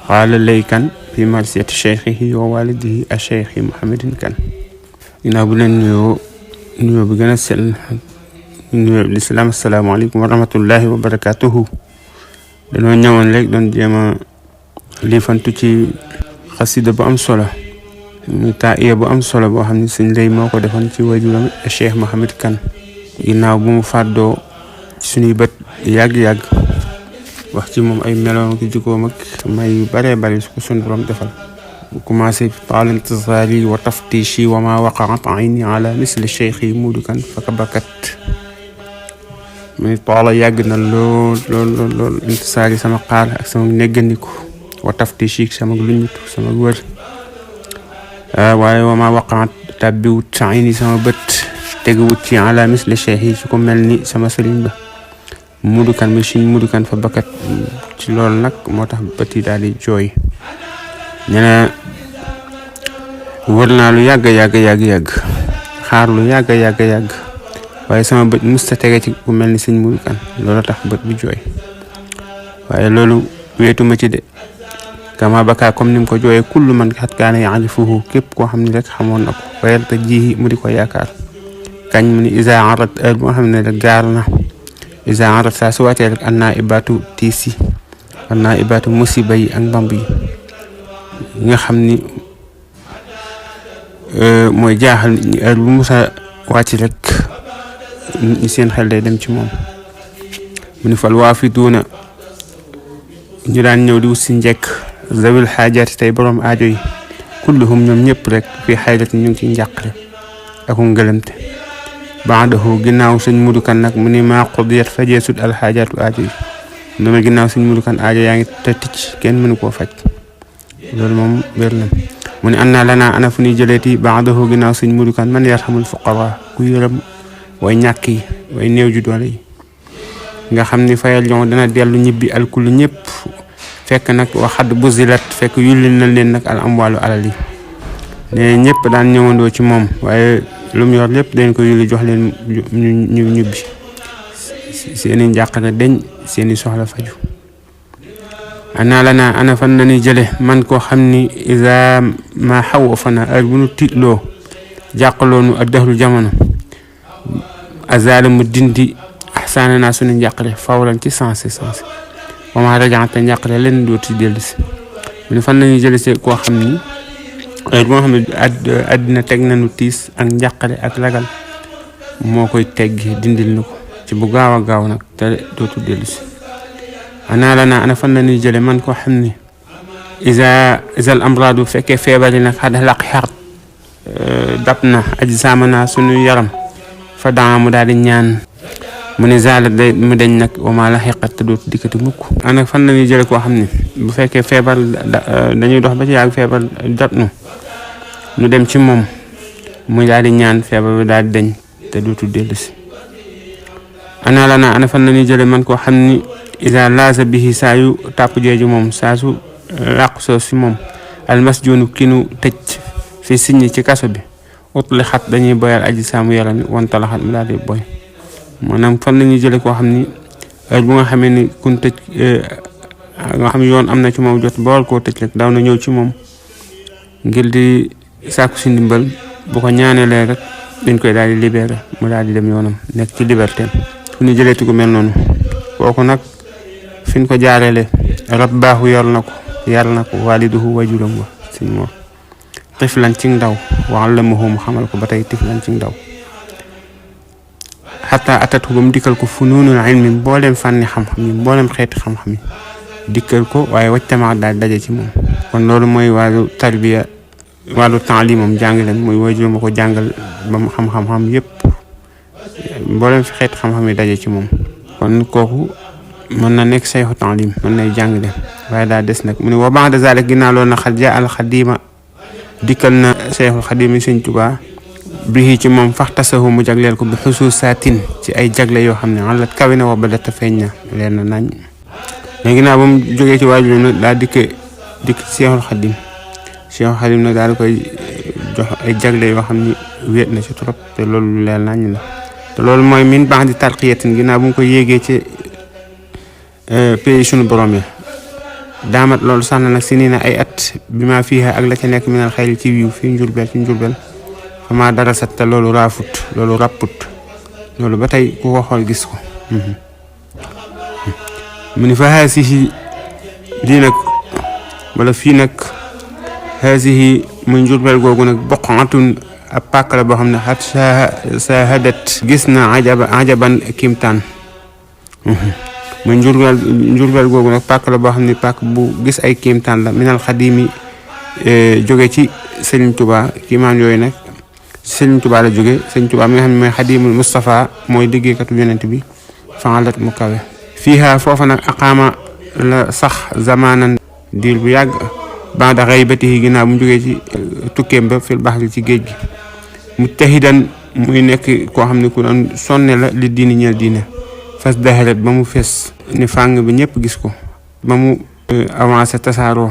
قال ليكن في مرسية شيخه ووالده الشيخ محمد كان ينابل نيو بغنا سل الإسلام. السلام عليكم ورحمة الله وبركاته. dañoo ñëwoon rek doon jéema li fantu ci xasida bu am solo mu taa'iya bu am solo boo xam ne suñ lay moo ko defoon ci wajuram Cheikh Mohamed Kane ginnaaw bu mu fàddoo suñuy bët yàgg-yàgg wax ci moom ay meloom ki jikkoom ak may yu bare bare su ko suñ borom defal bu commencé par intisari wa taftishi wa ma waqa'at ayni ala misli cheikh Modou Kane fakabakat من طالع يجنا لول انتصاري سما قال أكسم نجنيكو وتفتيشيك سما قلنيت سما قول وما وقعت تبيو تعيني سما بت تجوتي على مثل شيء شكون ملني سما سليم به Modou Kane مشين Modou Kane فبكت تلول نك موته بتي دالي جوي نحن ورنا لو ياغ خار لو ياغ waaye sama bët musta tege ci ku mel ni sëñ Modou Kane loolu tax bët bi jooy waaye loolu weetuma ci de kama baka comme nim ko jooyee kullu man xat kaana yaarifuhu képp koo xam ne rek xamoon na ko wayal te ji mu di ko yaakaar kañ mu ni isa arat heure boo xam ne rek gaar na isa arat saa su wàccee rek annaa ibatu tiisi annaa ibatu musiba yi ak mbamb yi nga xam ni mooy jaaxal heure bu musa wàcc rek ñi seen xel day dem ci moom mu ni fal waafiduuna ñu daan ñëw di wut si njekk zawil xaajaati tey borom aajo yi kulluhum ñoom ñëpp rek fii xaylati ñu ngi ci njàqare ak ngëlëmte baadahu ginnaaw sëñ Modou Kane nag mu ni maa qudiyat fajeesut alxaajaatu aajo yi dama ginnaaw sëñ Modou Kane aajo yaa ngi te ticc kenn mënu koo faj loolu moom wér na mu ni annaa lanaa ana fu ñuy jëleeti baadahu ginnaaw sëñ Modou Kane man yarhamul fuqaraa ku yërëm way ñàkk yi way néew ju doole yi nga xam ni fayal ñoo dana dellu ñibbi alkulu ñëpp fekk nag waxad bu zilat fekk yullil na leen nag al amwaalu alal yi ne ñëpp daan ñëwandoo ci moom waaye lu mu yor lépp dañ ko yulli jox leen ñu ñibbi seeni njàqare deñ seeni soxla faju ana lana ana fan nañu jële man koo xam ni isa ma xaw fana heure bu nu tiitloo jàqaloonu ak dexlu jamono azal mu dindi ahsanana sunu njàqare fawlan ci sensé wa ma rajaata njàqare leen dootu dellusi mu fan lañu jël ci koo xam ni heure boo xam ne àddina teg nañu tiis ak njàqare ak ragal moo koy teggi dindil nu ko ci bu gaaw a gaaw nag te dootu dellusi ana lana ana fan lañu jële man koo xam ni isa al amradu fekkee feebar yi nag xada laq xart dab na ajsamana sunu yaram fa daa mu daal di ñaan mu ne zaala day mu deñ nag wama la xeqat te dootu dikkati mukk ana fan la ñuy jële koo xam ne bu fekkee feebar dañuy dox ba ci yàgg feebar jot nu dem ci moom mu daal di ñaan feebar bi daal di deñ te dootu dellusi ana lana ana fan la ñuy jële man koo xam ni isa laasa bihi saa yu tàpp jooju moom saa su làqu soo si moom almasjunu ki nu tëj fi siñi ci kaso bi utli xat dañuy boyal aji saamu yaram wanta la xat mu daal di boy maanaam fan la ñuy jële koo xam ni heure bu nga xamee ni kun tëj nga xam yoon am na ci moom jot bool koo tëj rek daaw na ñëw ci moom ngir di sàkku si ndimbal bu ko ñaanelee rek dañ koy daal di libéré mu daal di dem yoonam nekk ci liberté fu ñu jëleeti ko mel noonu kooku nag fi ñu ko jaareele rab baaxu yar na ko waaliduhu wajuram wa suñ moom tiflan ci ndaw wa'allamahu mu xamal ko ba tey tiflan ci ndaw xataa atatu ba mu dikkal ko funuunul ilmi mboolem fànni xam-xam yi mboolem xeeti xam-xam yi dikkal ko waaye wajtama daal daje ci moom kon loolu mooy wàllu tarbiya wàllu taalimam jàngaleem mooy waajur ma ko jàngal ba mu xam-xam yépp mboolem fi xeeti xam-xam yi daje ci moom kon kooku mën na nekk sayxu taalim mën nay jàngale waaye daal des nag mu ne wa ba'da zalik ginnaaw loolu na xat ja al xadima dikkal na Seexul Xadiim Sëñ Tuubaa bi ci moom faxtasahu mu jagleel ko bi xusuusaatin ci ay jagle yoo xam ne xalat kawe na wa ba data feeñ na leen na nañ léegi naa ba mu jógee ci waajuram nag daal dikk Seexul Xadiim nag daal di koy jox ay jagle yoo xam ni wéet na ci trop te loolu leen nañ la te loolu mooy min baax di tarqiyatin ginnaaw bu mu ko yéegee ci pays sunu borom yi daamat loolu sax na nag si nii na ay at bi ma fiiha ak la ca nekk minal xayri ci wiiw fii njurbel fa ma dara sat te loolu raafut loolu rapput loolu ba tey ku ko xool gis ko mu ni fa haasihi lii nag wala fii nag haasihi muy njurbel googu nag boqatun ab pàkk la boo xam ne xat sahadat gis na ajaban kimtaan muy njurbel googu nag pàkk la boo xam ne pàkk bu gis ay kimtaan la minal xadimi jóge ci Sëriñ Tuubaa kiimaan yooyu nag Sëriñ Tuubaa la jóge Sëriñ Tuubaa mi nga xam ne mooy xadimul Mustafa mooy liggéeykatu yonent bi faalat mu kawe fiiha foofa nag aqaama la sax zamanan diir bu yàgg ba'da ghaybatihi ginnaaw bu mu jógee ci tukkeem ba fil bahri ci géej gi mujtahidan muy nekk koo xam ne ku doon sonne la li diini ñeel diine fas daharat ba mu fees ni fàng bi ñëpp gis ko ba mu avancé tasaaroo